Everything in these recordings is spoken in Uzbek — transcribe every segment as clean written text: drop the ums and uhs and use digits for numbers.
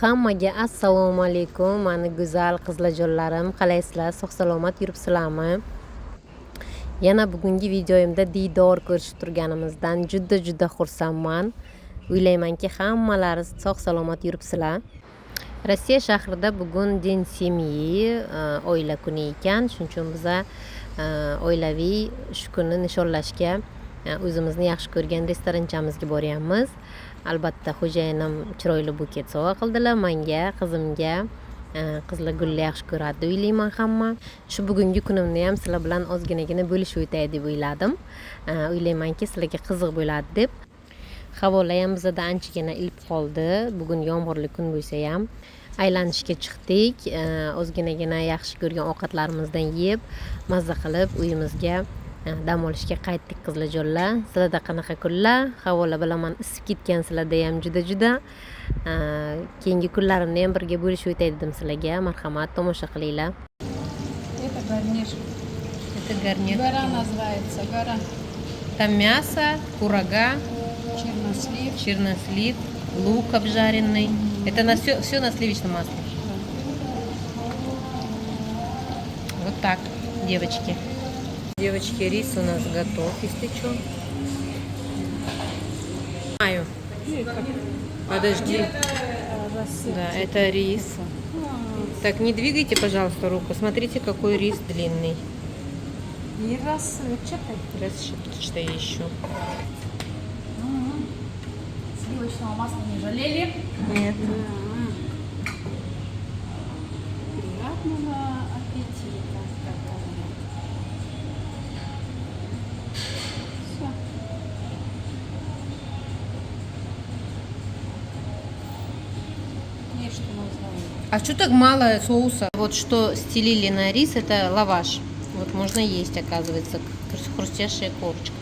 Hammaga assalomu alaykum, mani go'zal qizlarjonlarim, qalaysizlar? Sog' salomat yuribsizlarmi? Yana bugungi videoyimda diydor ko'rishib turganimizdan juda juda xursandman. O'ylaymanki, hammalaringiz sog' salomat yuribsizlar. Rossiya shahrida bugun День семьи, oila kuni ekan. Shuning uchun biza oilaviy shu kunni nishonlashga o'zimizni yaxshi ko'rgan restoranchamizga boryapmiz. Albatta, xo'jayinim chiroyli buket sovg'a qildilar menga, qizimga. Qizlar gulni yaxshi ko'radi deb o'ylayman hamma. Shu bugungi kunimni ham sizlar bilan ozginagina bo'lishib o'tay deb o'yladim. O'ylaymanki, sizlarga qiziq bo'ladi deb. Havolar ham bizada anchagina ilib qoldi. Bugun yomg'irli kun bo'lsa ham aylanishga chiqdik. Ozginagina yaxshi ko'rgan ovqatlarimizdan yeb, mazza qilib uyimizga dam olishga qaytdik qizlarjonlar. Sizlarda qanaqa kunlar? Havolar bilaman isib ketgan sizlarda ham juda juda. Keyingi kunlarimni ham birga bo'lishib o'tay dedim sizlarga. Marhamat, tomosha qilinglar. Это гарнир. Это гарнир. Гора называется, гора. Там мясо, курага, Чернослив. Чернослив, лук обжаренный. Это на все, все на сливочном масле. Вот так, девочки. Девочки, рис у нас готов, если что. Знаю. Подожди. Да, это рис. Так, не двигайте, пожалуйста, руку. Смотрите, какой рис длинный. И рассыпчатый. Рассыпчатый еще. Сливочного масла не жалели. Нет. Приятного аппетита, как говорят. Всё. Ешь, что на здоровье. А что так мало соуса? Вот что стелили на рис, это лаваш. Вот можно есть, оказывается, хрустящая корочка.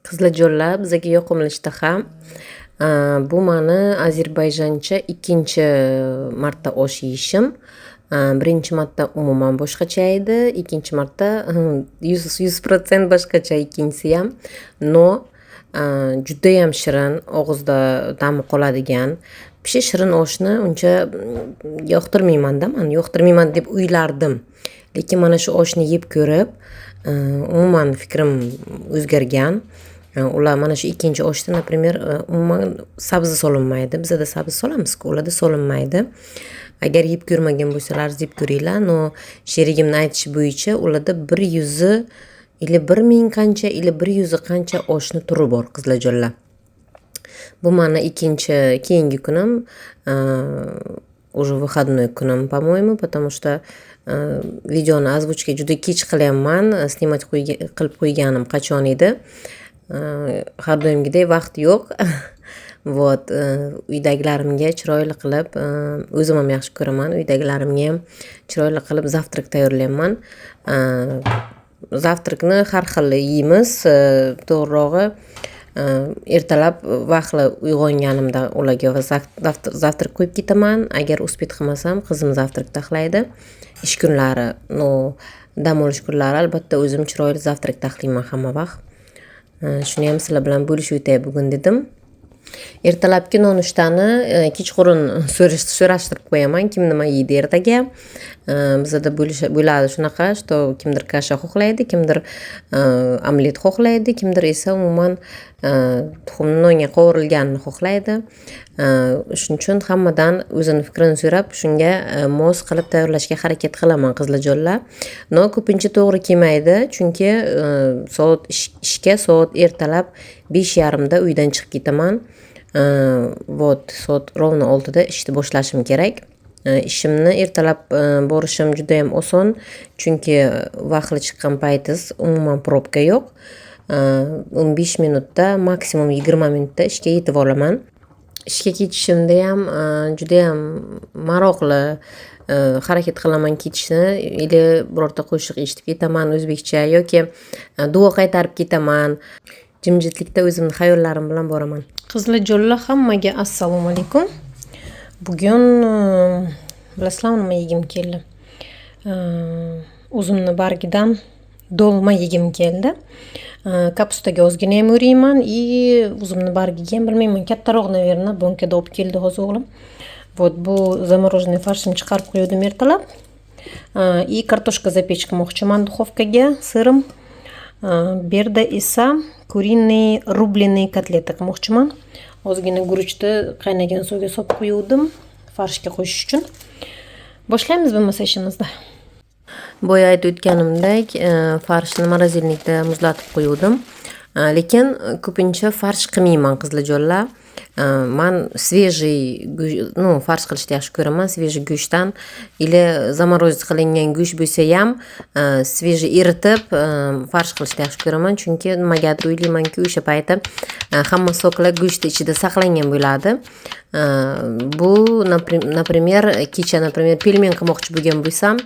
Qizlarjonlar, bizga yoqimli ishtaha. Bu mani ozarbayjoncha ikkinchi marta osh yeyishim. Birinchi marta umuman boshqacha edi, ikkinchi marta 100% boshqacha ikkinchisi ham. Но, judayam shirin, og'izda ta'mi qoladigan. Pishi shirin oshni uncha yoqtirmayman-da, man yoqtirmayman deb o'ylardim. Lekin mana shu oshni yeb ko'rib, umuman fikrim o'zgargan. Ular mana shu ikkinchi oshda, например, umuman sabzi solinmaydi. Bizada sabzi solamiz-ku, ularda solinmaydi. Agar yeb ko'rmagan bo'lsalar, yeb ko'ringlar. Но, sherigimni aytishi bo'yicha ularda bir yuzi ili bir ming qancha, ili bir yuzi qancha oshni turi bor, qizlarjonlar. Bu mani ikkinchi keyingi kunim, уже выходной kunim, по-моему, потому что videoni озвучка juda kech qilyapman, снимать qilib qo'yganim qachon edi. Har doimgidek vaqt yo'q. Вот, uydagilarimga chiroyli qilib, o'zim ham yaxshi ko'raman, uydagilarimga ham chiroyli qilib завтрак tayyorlayman. Завтрак ni har xil yeymiz, to'g'rirog'i, ertalab vaqtli uyg'onganimda ularga завтрак qo'yib ketaman. Agar успеть qilmasam, qizim завтрак taxlaydi. Ish kunlari, но, dam olish kunlari albatta o'zim chiroyli завтрак taxlayman hamma vaqt. Shuni ham sizlar bilan bo'lishib o'tay bugun dedim. Ertalabki nonushtani kechqurun so'rashtirib qo'yaman, kim nima yeydi ertaga. Bizada bo'ladi shunaqa, что kimdir kasha xohlaydi, kimdir omlet xohlaydi, kimdir esa umuman tuxumni nonga qovurilganini xohlaydi. Shuning uchun hammadan o'zini fikrini so'rab, shunga mos qilib tayyorlashga harakat qilaman qizlarjonlar. Но ko'pincha to'g'ri kelmaydi, chunki soat ishga soat ertalab besh yarimda uydan chiqib ketaman. Soat ровно oltida ishni boshlashim kerak. Ishimni ertalab borishim juda ham oson, chunki vaqtli chiqqan paytingiz umuman probka yo'q. 15 minutda, maksimum 20 minutda ishga yetib olaman. Ishga ketishimda ham juda ham maroqli harakat qilaman ketishni, или birorta qo'shiq eshitib ketaman o'zbekcha yoki duo qaytarib ketaman. Jimjitlikda o'zimni xayollarim bilan boraman. Qizlarjonlar, hammaga assalomu alaykum. Bugun bilasizlarmi nima yegim keldi? O'zimni bargidan dolma yegim keldi. Капуста ga ozgina ham o'rayman и uzumni bargiga ham, bilmayman, kattaroq, наверное, bonkada olib keldi hozir o'g'lim. Вот bu замороженный фарш ni chiqarib qo'ygandim ertalab. И картошка запечь qilmoqchiman духовка ga сыром. Bu yerda esa куриный рубленый котлета qilmoqchiman. Ozgina guruchni qaynagan suvga solib qo'yuvdim фарш ga qo'shish uchun. Boshlaymiz bo'lmasa ishimizni. Boya aytib o'tganimdek, фарш ni морозильник da muzlatib qo'yuvdim. Lekin ko'pincha фарш qilmayman, qizlarjonlar. Man свежий, ну, фарш qilishni yaxshi ko'raman, свежий go'shtdan или заморозить qilingan go'sht bo'lsa ham, свежий eritib фарш qilishni yaxshi ko'raman, chunki nimagadir o'ylaymanki, o'sha payti hamma сок lar go'shtni ichida saqlangan bo'ladi. Bu, например, kecha, например, пельмень qilmoqchi bo'lgan bo'lsam,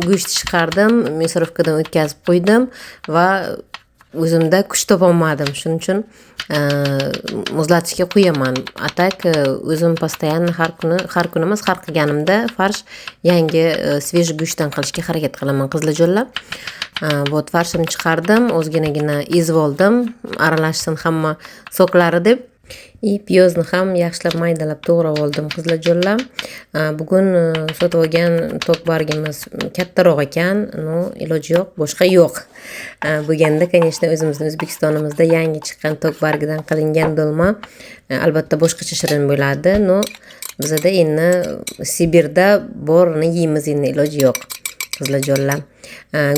go'sht chiqardim, мясорубка dan o'tkazib qo'ydim va o'zimda kuch topolmadim. Shuning uchun muzlatishga qo'yaman. А так o'zim постоянно har kuni, har kuni emas, har qilganimda фарш yangi, свежий go'shtdan qilishga harakat qilaman, qizlarjonlar. Вот фарш imni chiqardim, ozginagina ezib oldim, aralashsin hamma сок lari deb. И piyozni ham yaxshilab maydalab to'g'rab oldim, qizlarjonlar. Bugun sotib olgan tok bargimiz kattaroq ekan, но iloji yo'q, boshqa yo'q. Bo'lganda, конечно, o'zimizni O'zbekistonimizda yangi chiqqan tok bargidan qilingan do'lma albatta boshqacha shirin bo'ladi, но bizada endi Sibirda borini yeymiz, endi iloji yo'q, qizlarjonlar.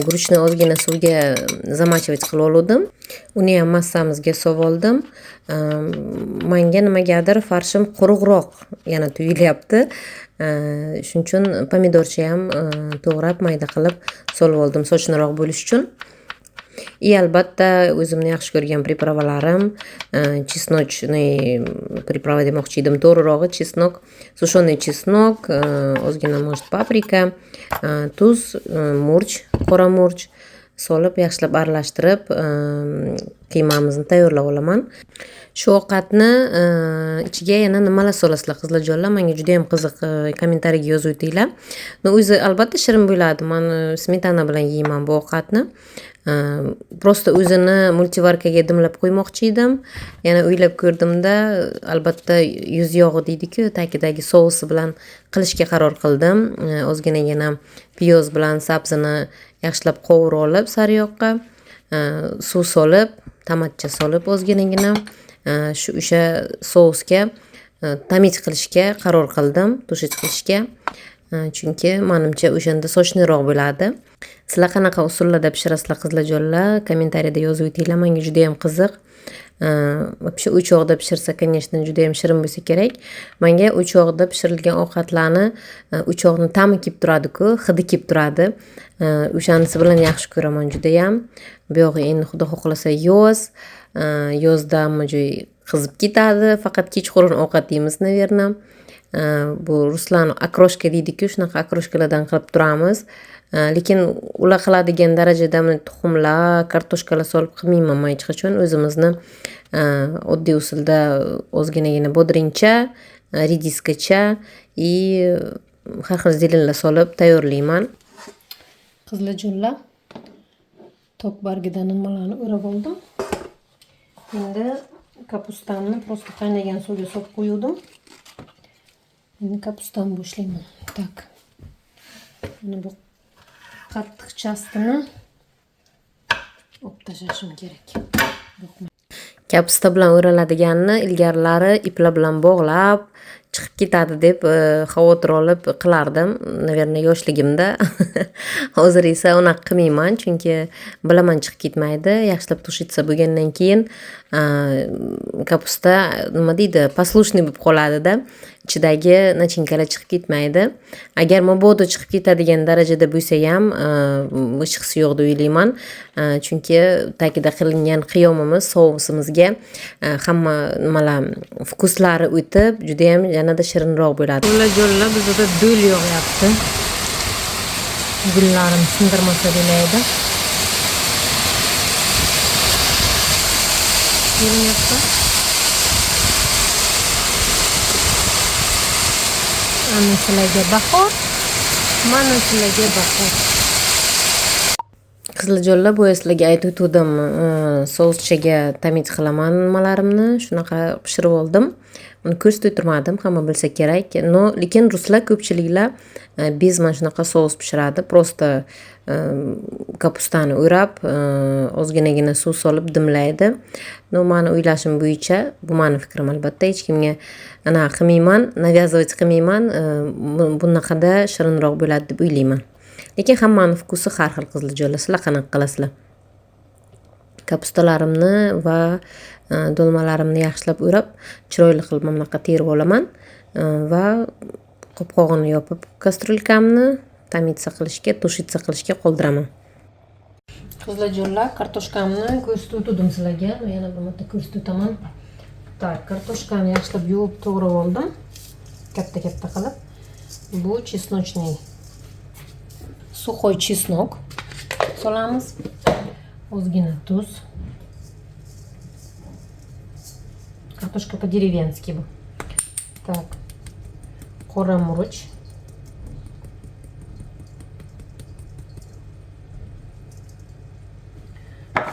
Guruchni ozgina suvga замачивать qilib oluvdim. Uni ham massamizga solib oldim. Manga nimagadir фарш im quruqroq yana tuyulyapti. Shuning uchun pomidorcha ham to'g'rab mayda qilib solib oldim, сочный roq bo'lishi uchun. И albatta o'zimni yaxshi ko'rgan приправа larim, чесночный приправа demoqchi edim, to'g'rirog'i чеснок, сушеный чеснок, ozgina, может, paprika, tuz, murch, qora murch solib, yaxshilab aralashtirib, qiymamizni tayyorlab olaman. Shu ovqatni ichiga yana nimalar solasizlar, qizlarjonlar? Menga juda ham qiziq, комментарий ga yozib o'tinglar. Но o'zi albatta shirin bo'ladi. Man smetana bilan yeyman bu ovqatni. Просто o'zini мультиварка ga dimlab qo'ymoqchi edim. Yana o'ylab ko'rdimda, albatta yuz yog'i deydi-ku, tagidagi sousi bilan qilishga qaror qildim. Ozginagina piyoz bilan sabzini yaxshilab qovurib olib sariyog'ga, suv solib, tomatcha solib ozginagina shu o'sha sousga томить qilishga qaror qildim, тушить qilishga. Chunki manimcha o'shanda сочный roq bo'ladi. Sizlar qanaqa usullarda pishirasizlar, qizlarjonlar? Комментарий da yozib o'tinglar, menga juda ham qiziq. Вообще o'choqda pishirsa, конечно, juda ham shirin bo'lsa kerak. Menga o'choqda pishirilgan ovqatlarni o'choqni ta'mi kelib turadi-ku, hidi kelib turadi. O'shanisi bilan yaxshi ko'raman judayam. Bu yog'i endi Xudo xohlasa yoz. Yozda hamma joy qizib ketadi. Faqat kechqurun ovqat yeymiz, наверное. Bu ruslarni okрошка deydi-ku, shunaqa окрошка lardan qilib turamiz. Lekin ular qiladigan darajada tuxumlar, kartoshkalar solib qilmayman man hech qachon. O'zimizni oddiy usulda ozginagina bodringcha, rediskacha и har xil зелень lar solib tayyorlayman. Qizlarjonlar, tok bargidan nimalarni o'rab oldim. Endi капуста mni просто qaynagan suvga solib qo'yuvdim. Endi капуста ni boshlayman. Так. Mana bu qattiq часть ini olib tashlashim kerak. Капуста bilan o'raladiganni ilgarilari iplar bilan bog'lab chiqib ketadi deb xavotir olib qilardim, наверное, yoshligimda. Hozir esa unaqa qilmayman, chunki bilaman, chiqib ketmaydi. Yaxshilab тушиться bo'lgandan keyin капуста, nima deydi, послушный bo'lib qoladida, ichidagi начинка lar chiqib ketmaydi. Agar mabodo chiqib ketadigan darajada bo'lsa ham, hechqisi yo'q deb o'ylayman, chunki tagida qilingan qiyomimiz sousimizga hamma nimalar, вкус lari o'tib, judayam yanada shirinroq bo'ladi. Jo'lla, bizada do'l yog'yapti. Gullarim sindirmasa demaydi. Ko'rinyapti. Ana sizlarga bahor, mana sizlarga bahor. Qiziljonlar, boya sizlarga aytib o'tgandim, souschaga tamid qilaman nimalarimni, shunaqa pishirib oldim. Uni ko'rsatib o'tirmadim, hamma bilsa kerak. No, lekin ruslar ko'pchiliklar bez mana shunaqa sous pishiradi. Просто kapustani o'rab, ozginagina suv solib dimlaydi. No, mani o'ylashim bo'yicha, bu mani fikrim albatta, hech kimga ana qilmayman, навязывать qilmayman. Bunaqada shirinroq bo'ladi deb o'ylayman. Lekin hammani vkusi har xil qiziljonlar, sizlar qanaqa qilasizlar? Kapustalarimni va dolmalarimni yaxshilab o'rab, chiroyli qilib mana bunaqa terib olaman va qopqog'ini yopib kastrulkamni tamitsa qilishga, tushitsa qilishga qoldiraman. Qiziljonlar, kartoshkamni ko'rsatib o'tdim sizlarga, yana bir marta ko'rsatib o'taman. Tak, kartoshkani yaxshilab yuvib to'g'rab oldim, katta-katta qilib. Bu chesnochniy сухой чеснок solamiz, ozgina tuz. Картошка по-деревенски bu. Так, qora murch.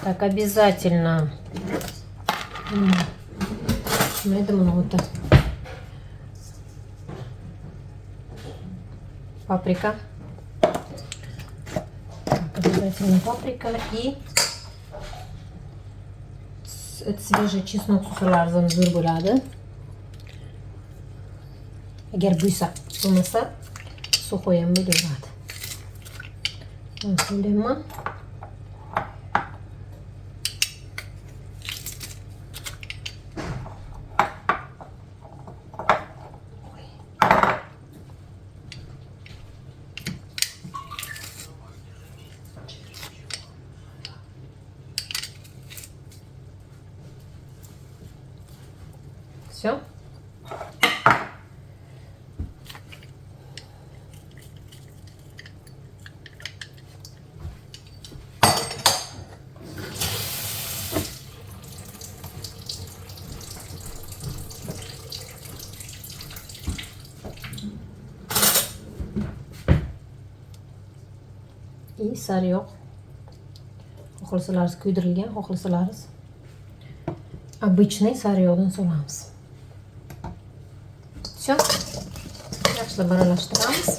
Так, обязательно. Nima edi buni oti? Паприка. Обязательно паприка и свежий чеснок solsangiz zo'r bo'ladi. Agar bo'lsa, bo'lmasa сухой ham bo'laveradi. Solyapman. Все. И sariyog'. Xohlasalaringiz kuydirilgan, xohlasalaringiz обычный sariyog'dan solamiz. Все. Yaxshilab aralashtiramiz.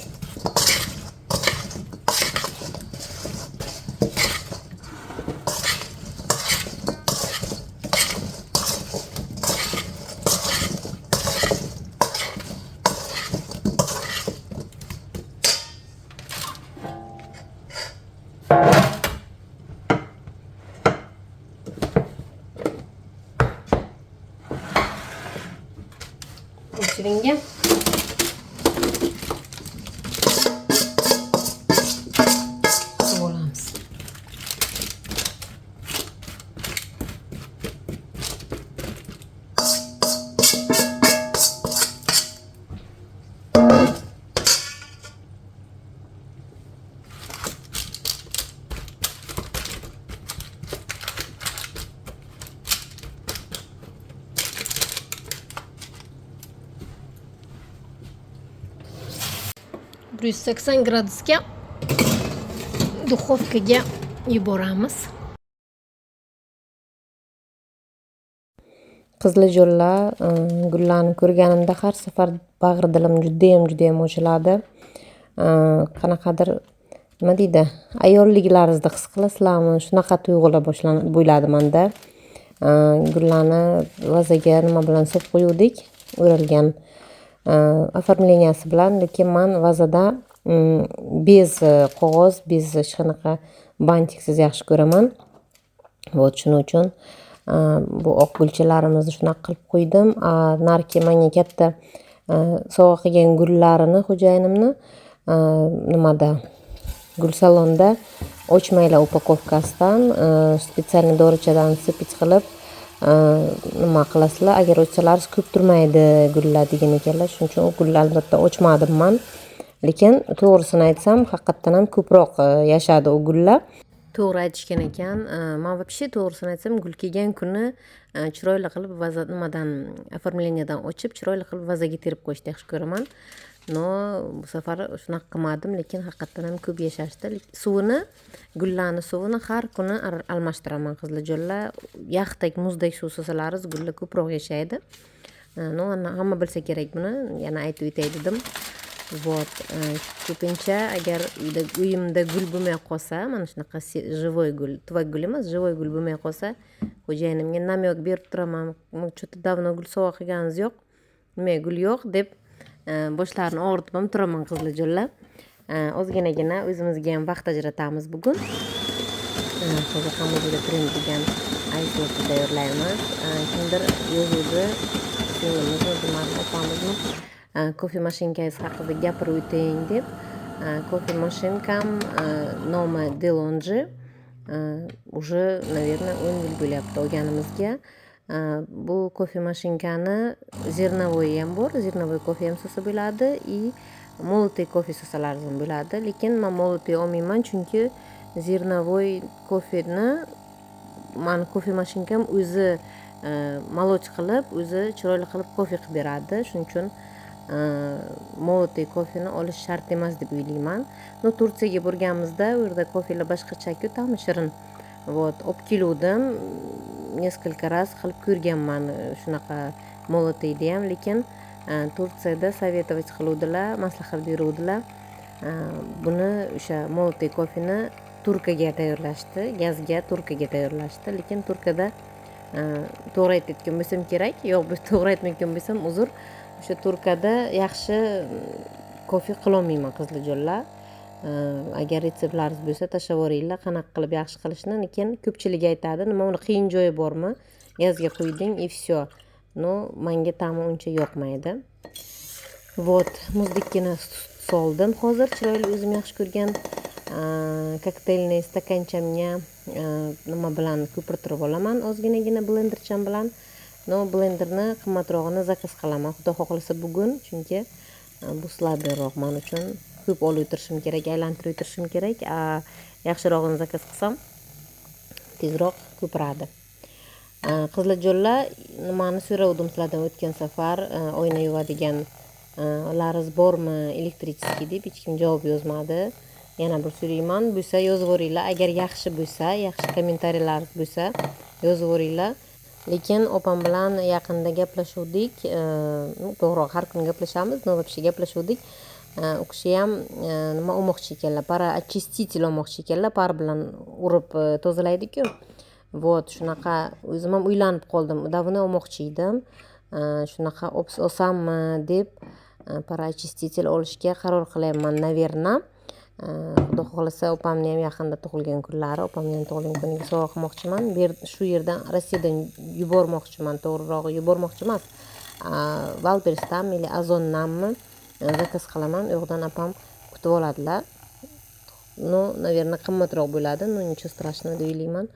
O'chiringga. Suv olamiz. Bir yuz sakson gradusga duxovkaga yuboramiz. Qiziljonlar, gullarni ko'rganimda har safar bag'ri dilim judayam, judayam ochiladi. Qanaqadir nima deydi, ayolliklaringizni his qilasizlarmi? Shunaqa tuyg'ular bo'ladi menda. Gullarni vazaga nima bilan solib qo'yuvdik, o'ralgan оформленияsi bilan, lekin men vazada bez qog'oz, bez hech qanaqa bantiksiz yaxshi ko'raman. Вот shuning uchun bu oq gulchalarimizni shunaqa qilib qo'ydim. Narki menga katta sovg'a qilgan gullarini xo'jayinimni nimada gul salonda ochmaylar upakovkasidan, специально dorichadan sipich qilib nima qilasizlar, agar ochsalaringiz ko'p turmaydi gullar degan ekanlar. Shuning uchun u gulni albatta ochmadim man. Lekin to'g'risini aytsam, haqiqatdan ham ko'proq yashadi u gullar. To'g'ri aytishgan ekan. Men вообще to'g'risini aytsam, gul kelgan kuni chiroyli qilib vaza nimadan, оформлениyadan ochib, chiroyli qilib vazaga terib qo'yishni yaxshi ko'raman. Но bu safar shunaqa qilmadim, lekin haqiqatdan ham ko'p yashashdi. Suvini, gullarni suvini har kuni almashtiraman, qizlarjonlar. Yaxdak muzdek suv solsalaringiz, gullar ko'proq yashaydi. Ну, hamma bilsa kerak buni, yana aytib o'tay dedim. Вот, ko'pincha agar uyda, uyimda gul bo'lmay qolsa, mana shunaqa живой gul, tuvak gul emas, живой gul bo'lmay qolsa, xo'jayinimga намёк berib turaman: "Что-то давно gul sovg'a qilganingiz yo'q, nimaga gul yo'q?" deb boshlarini og'ritib ham turaman, qizlarjonlar. Ozginagina o'zimizga ham vaqt ajratamiz bugun. Hozir hamma trend degan ice latte tayyorlaymiz. Kimdir yozuvdi, singlimizmi, bilmadim, opamizmi, кофе mashinkangiz haqida gapirib o'ting deb. Кофе mashinkam nomi Delonji. Уже, наверное, 10 yil bo'lyapti olganimizga. Bu кофе mashinkani зерновой ham bor, зерновой kofe ham solsa bo'ladi и молотый kofe solsalaringiz ham bo'ladi, lekin man молотый olmayman, chunki зерновой kofeni mani кофе mashinkam o'zi молоть qilib, o'zi chiroyli qilib kofe qilib beradi. Shuning uchun молотый kofeni olish shart emas deb o'ylayman. Ну, Turkiyaga borganimizda u yerda kofelar boshqachaku, ta'mi shirin. Вот, olib keluvdim, несколько раз qilib ko'rganman shunaqa молотый ni ham, lekin Turkiyada советовать qiluvdilar, maslahat beruvdilar, buni, o'sha молотый kofeni турка ga tayyorlashdi, gazga, турка ga tayyorlashdi. Lekin турка da, to'g'ri aytayotgan bo'lsam kerak, yo'q, to'g'ri aytmayotgan bo'lsam, uzr, o'sha турка da yaxshi kofe qilolmayman, qizlarjonlar. Agar retseptlaringiz bo'lsa, tashlab yuboringlar, qanaqa qilib yaxshi qilishni. Lekin ko'pchilik aytadi: "Nima, uni qiyin joyi bormi, gazga quyding и все". Но manga ta'mi uncha yoqmaydi. Вот, muzdekkina soldim. Hozir chiroyli, o'zim yaxshi ko'rgan коктейльный stakanchamga nima bilan ko'pirtirib olaman, ozginagina blendercham bilan. Но blenderni qimmatrog'ini заказ qilaman, xudo xohlasa, bugun, chunki bu слабый roq man uchun, ko'p olib o'tirishim kerak, aylantirib o'tirishim kerak. A yaxshirog'ini заказ qilsam, tezroq ko'piradi. Qizlarjonlar, nimani so'ravdim sizlardan o'tgan safar, oyna yuvadigan laringiz bormi, электрический deb, hech kim javob yozmadi. Yana bir so'rayman, bo'lsa yozib yuboringlar. Agar yaxshi bo'lsa, yaxshi kommentariylaringiz bo'lsa, yozib yuboringlar. Lekin opam bilan yaqinda gaplashuvdik, to'g'rirog'i, har kuni gaplashamiz, но вообще gaplashuvdik. U kishi ham nima olmoqchi ekanlar, пароочиститель olmoqchi ekanlar, пар bilan urib tozalaydiku. Вот, shunaqa o'zim ham o'ylanib qoldim, давно olmoqchi edim, shunaqa olsammi deb, пароочиститель olishga qaror qilyapman, наверное. Xudo xohlasa, opamni ham yaqinda tug'ilgan kunlari, opamni ham tug'ilgan kuniga sovg'a qilmoqchiman. Shu yerdan, Rossiyadan yubormoqchiman, to'g'rirog'i, yubormoqchi emas, Wildberriesdanmi или Ozonnanmi заказ qilaman, u yoqdan opam kutib oladilar. Ну, наверное, qimmatroq bo'ladi, но ничего страшного deb o'ylayman.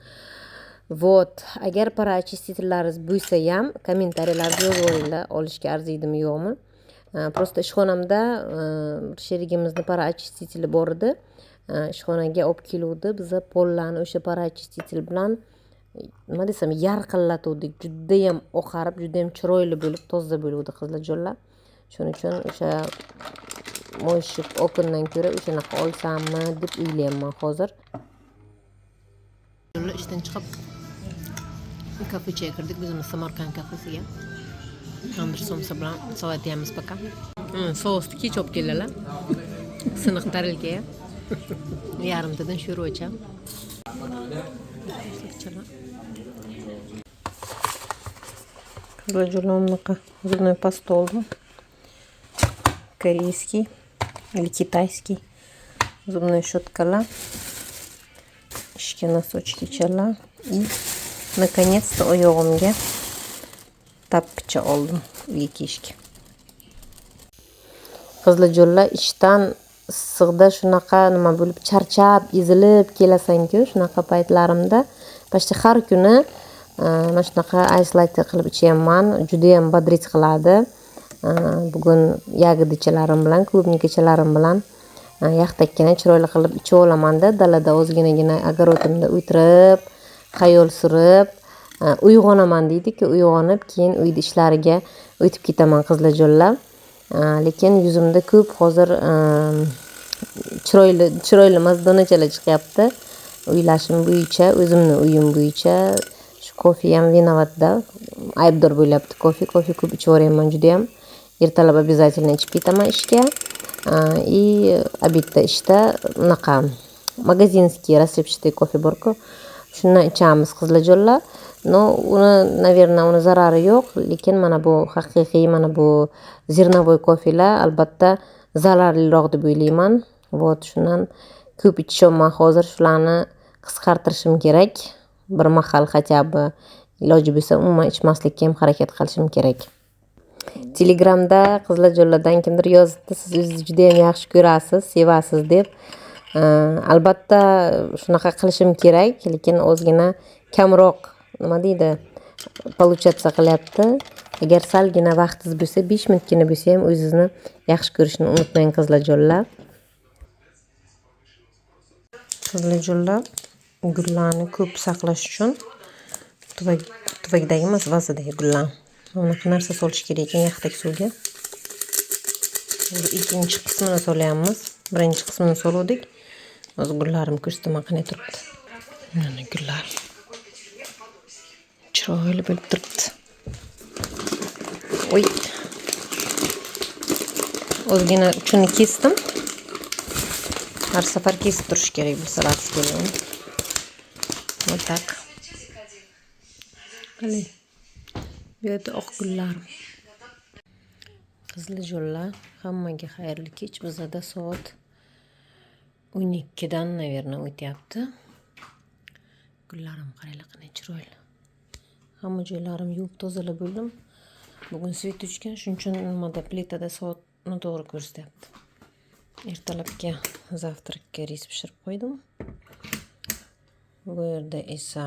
Вот, agar пароочиститель laringiz bo'lsa ham, kommentariylarda yozib yuboringlar, olishga arziydimi, yo'qmi. Просто ishxonamda bir sherigimizni пароочиститель i bor edi, ishxonaga olib keluvdi. Biza pollarni o'sha пароочиститель bilan, nima desam, yarqillatuvdik, judayam oqarib, judayam chiroyli bo'lib, toza bo'luvdi, qizlarjonlar. Shuning uchun o'sha мойщик окон dan ko'ra o'shanaqa olsammi deb o'ylayapman hozir. Ishdan chiqib kafechaga kirdik, bizimiz Samarqand kafesiga. Tandir somsa bilan salat yeyamiz пока. Sousni kech olib keldilar, siniq tarelkaga, yarimtadan sho'rvacha. Qizlarjonlar, bunaqa зубной паста oldim, корейский или китайский, зубной щетка lar, ishga носочки chalar и наконец-то oyog'imga tappicha oldim uyga kiyishga. Qizlarjonlar, ishdan issiqda shunaqa nima bo'lib, charchab, ezilib kelasanku, shunaqa paytlarimda почти har kuni mana shunaqa ice latte qilib ichyapman, judayam бодрить qiladi. Bugun ягода chalarim bilan, клубника chalarim bilan yaxtakkina chiroyli qilib ichib olamanda, dalada ozginagina огород imda o'tirib, xayol surib, uyg'onaman deydiku, uyg'onib, keyin uyda ishlariga o'tib ketaman, qizlarjonlar. Lekin yuzimda ko'p hozir chiroyli chiroyli emas donachalar chiqyapti. O'ylashim bo'yicha, o'zimni o'yim bo'yicha shu kofe ham виноват da, aybdor bo'lyapti kofe. Kofe ko'p ichaveryapman judayam. Ertalab обязательно ichib ketaman ishga. И обед da ishda unaqa магазинский рассыпчатый kofe bor-ku, shundan ichamiz qizlarjonlar. Но uni, наверное, uni zarari yo'q, lekin mana bu haqiqiy, mana bu зерновой kofelar albatta zararliroq deb o'ylayman. Вот shundan ko'p ichishyapman hozir, shularni qisqartirishim kerak. Bir mahal хотя бы iloji bo'lsa umuman ichmaslikka ham harakat qilishim kerak. Telegramda qizlarjonlardan kimdir yozibdi, siz o'zingizni juda ham yaxshi ko'rasiz, sevasiz deb. Albatta shunaqa qilishim kerak, lekin ozgina kamroq, nima deydi, получаться qilyapti. Agar salgina vaqtingiz bo'lsa, 5 minutgina bo'lsa ham o'zingizni yaxshi ko'rishni unutmang qizlarjonlar. Qizlarjonlar, gullarni ko'p saqlash uchun tuvakdagi emas, vazadagi gullar. Bunaqa narsa solish kerak ekan yaxtak suvga. Bu ikkinchi qismini solyapmiz. Birinchi qismini soluvdik. Hozir gullarim ko'rsataman qanday turibdi. Mana gullar. Chiroyli bo'lib turibdi. Oy. Ozgina uchini kesdim. Har safar kesib turish kerak bu salatskiy. Вот так. Qani. Bu yerda oq gullarim. Qizlarjonlar, hammaga xayrli kech. Bizada soat 12dan, наверное, o'tyapti. Gullarim qaranglar qanday chiroyli. Hamma joylarim yuvib tozalab bo'ldim. Bugun svet o'chgan, shuning uchun nimada plitada soat noto'g'ri ko'rsatyapti. Ertalabki завтрак ka ris pishirib qo'ydim. Bu yerda esa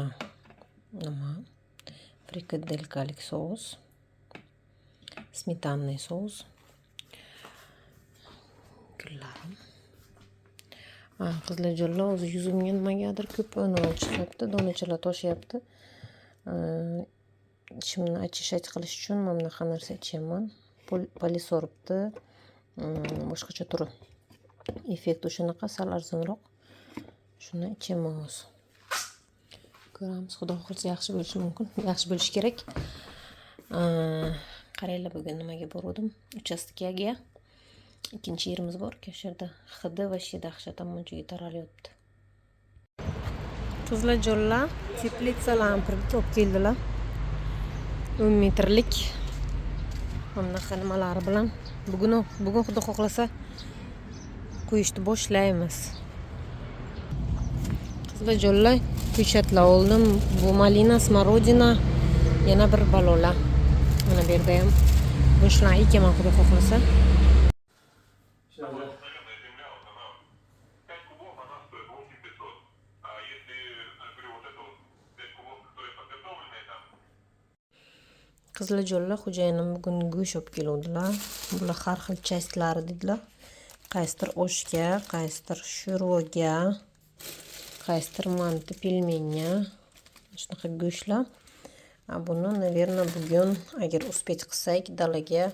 nima? Frikadelkalik sous, сметанный sous. Gullarim. Qizlarjonlar, o'zi yuzimga nimagadir ko'p nima chiqyapti, donachalar toshyapti. Ichimni очищать qilish uchun mana bunaqa narsa ichyapman. Polisorbni boshqacha turi. Effekt o'shanaqa, sal arzonroq. Shuni ichyapman hozir. Ko'ramiz, Xudo xohlasa yaxshi bo'lishi mumkin, yaxshi bo'lishi kerak. Qaranglar, bugun nimaga borgandim? Uchastkaga. Ikkinchi yerimiz bor, o'sha yerda hidi вообще dahshat, hamma joyga taralyapti. Qizlarjonlar, teplitsalarni olib keldilar. 10 metrlik. Mana bunaqa nimalari bilan. Bugun Xudo xohlasa qo'yishni boshlaymiz. Qizlarjonlar, ko'chatlar oldim. Bu malina, смородина, yana bir balolar. Mana bu yerda ham bu shularni ekaman Xudo xohlasa. Обыкновенная земля, вот она, 5 кубов, она стоит 8500. А если, я говорю, вот это вот 5 кубов, которые подготовленные, там, Qizlarjonlar, xo'jayinim bugun go'sht olib keluvdilar. Bular har xil часть lari dedilar. Qaysidir oshga, qaysidir sho'rvaga, qaysidir manti, pelmenya. Shunaqa go'shtlar. Buni, наверное, bugun agar успеть qilsak, dalaga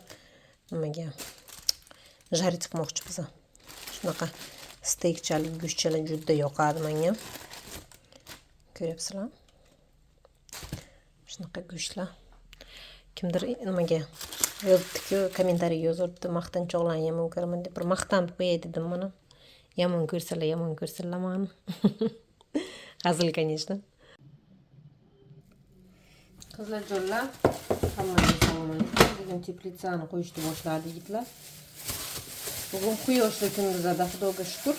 nimaga жарить qilmoqchi biz. Shunaqa steykchalik go'shtchalar juda yoqadi menga. Ko'ryapsizlar? Shunaqa go'shtlar. Kimdir nimaga yozibdi-ku, kommentariy yozibdi, maqtanchoqlarni yomon ko'raman deb, bir maqtanib qo'yay dedim mana. Yomon ko'rsalar, yomon ko'rsinlar mani. Hazil, конечно. Qizlarjonlar, hammaga assalomu alaykum. Bugun teplitsani qo'yishni boshladi yigitlar. Bugun quyoshli kun bizada, Xudoga shukur.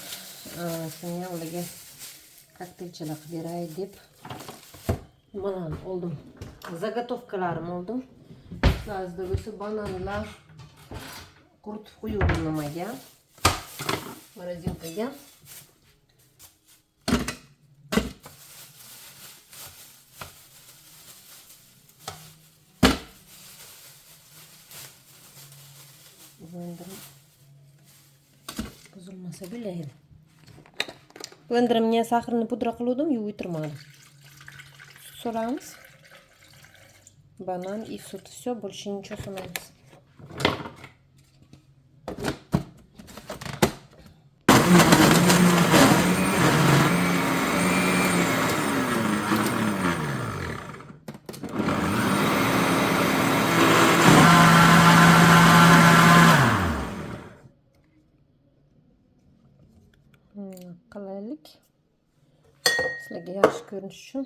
Shunga ularga kokteylchalar qilib beray deb nimalarni oldim. Заготовка larim oldim. Sizlarda bo'lsa bananlar quritib qo'yuvdim nimaga? Морозилка ga. Blenderim buzilmasa bo'laydi. Blenderimga сахарный pudra qiluvdim, yuvib o'tirmadim. Sut solamiz. Banan и sut. Все, больше ничего solmaymiz. Qilaylik, sizlarga yaxshi ko'rinishi uchun.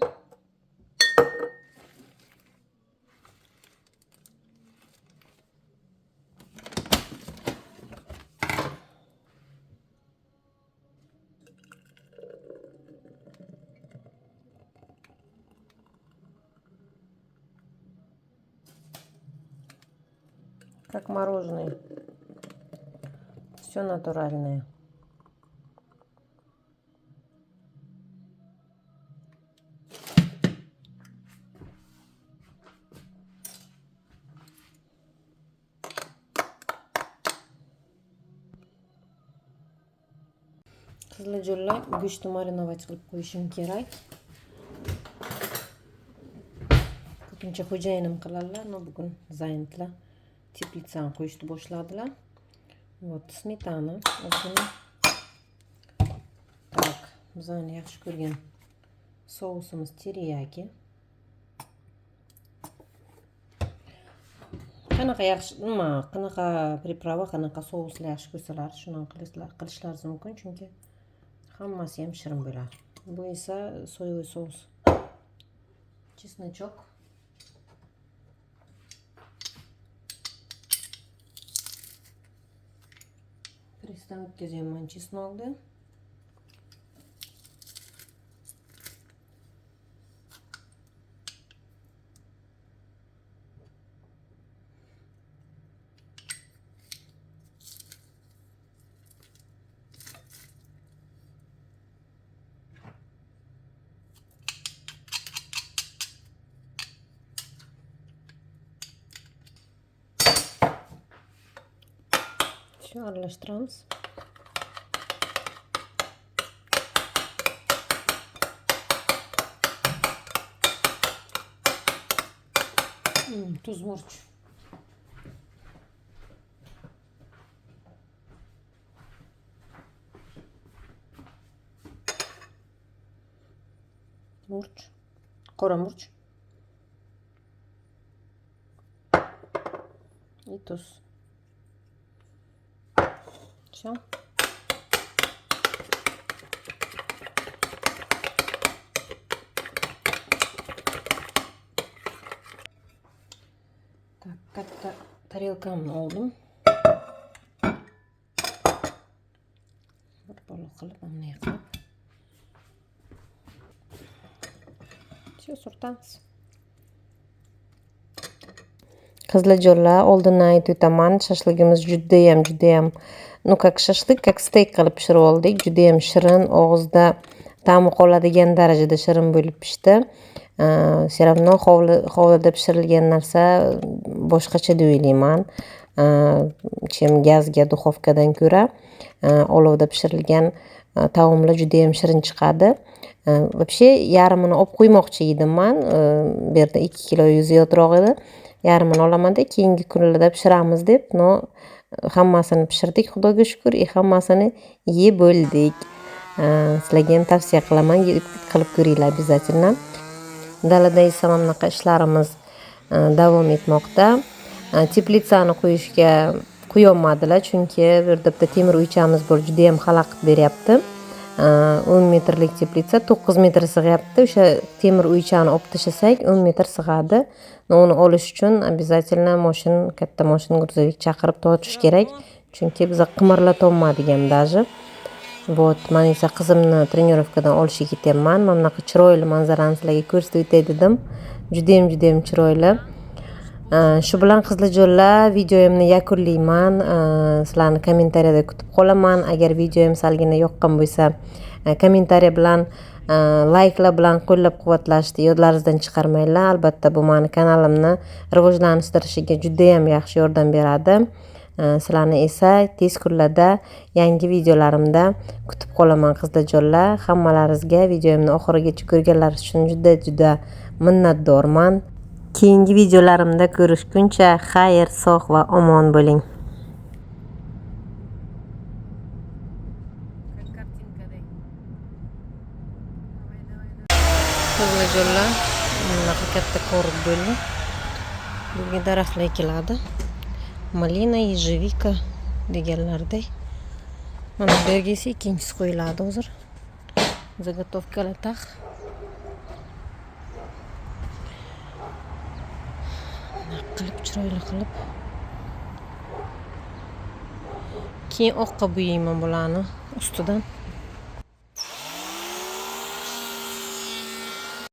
Как мороженое. Все натуральное. Qizlarjonlar, go'shtni marinovать qilib qo'yishim kerak. Ko'pincha xo'jayinim qiladilar, но bugun занят lar. Teplitsani qo'yishni boshladilar. Вот, smetana ozgina. Так, bizani yaxshi ko'rgan sousimiz teriyaki. Qanaqa yaxshi, nima, qanaqa приправа, qanaqa souslar yaxshi ko'rsalar, shundan qilishlaringiz mumkin, chunki hammasi ham shirin bo'ladi. Bu esa soyovый sous. Чесночок. Pressdan o'tkazyapman чеснок ni. Все, aralashtiramiz. Tuz, murch. Murch. Qora murch. И tuz. Все. Так, katta tarelkamni oldim. Bir bola qilib, bunday qilib. Все, surtamiz. Qizlarjonlar, oldindan aytib o'taman, shashligimiz judayam, judayam, ну как shashlik, как steyk qilib pishirib oldik. Judayam shirin, og'izda ta'mi qoladigan darajada shirin bo'lib pishdi. Все равно hovlida pishirilgan narsa boshqacha deb o'ylayman. Чем gazga, duxovkadan ko'ra olovda pishirilgan taomlar judayam shirin chiqadi. Вообще yarmini olib qo'ymoqchi edim man. Bu yerda 2 kilo ziyodroq edi. Yarmini olamanda keyingi kunlarda pishiramiz deb, no hammasini pishirdik, Xudoga shukr, hammasini yeb bo'ldik. Sizlarga ham tavsiya qilaman, qilib ko'ringlar обязательно. Dalada esa mana bunaqa ishlarimiz davom etmoqda. Teplitsani qo'yishga qo'yolmadilar, chunki bu yerda bitta temir uychamiz bor, juda ham xalaqit beryapti. 10 metrlik teplitsa 9 metr sig'yapti. O'sha temir uychani olib tashlasak 10 metr sig'adi. Uni olish uchun обязательно mashin, katta mashin, грузовик chaqirib tortish kerak, chunki biz qimirlatolmadik ham даже. Вот, men esa qizimni trenirovkadan olishga ketyapman. Mana bunaqa chiroyli manzarani sizlarga ko'rsatib o'tay dedim. Juda ham, juda ham chiroyli. Shu bilan qizlarjonlar videoyimni yakunlayman. Sizlarni kommentariyada kutib qolaman. Agar videoyim salgina yoqqan bo'lsa, kommentariya bilan, layklar bilan qo'llab-quvvatlashni yodlaringizdan chiqarmanglar. Albatta bu meni kanalimni rivojlantirishiga juda ham yaxshi yordam beradi. Sizlarni esa tez kunlarda yangi videolarimda kutib qolaman qizlarjonlar. Hammalaringizga videoyimni oxirigacha ko'rganlaringiz uchun juda juda minnatdorman. Keyingi videolarimda ko'rishguncha xayr, sog' va omon bo'ling. Qizlarjonlar, bunaqa katta ko'rib bo'ldi. Bunga daraxtlar ekiladi. Malina, ежевика deganlardek. Mana bu yerga esa ikkinchisi qo'yiladi hozir. Заготовка lar tax. Bunaqa qilib, chiroyli qilib. Keyin oqqa bo'yayman bularni ustidan.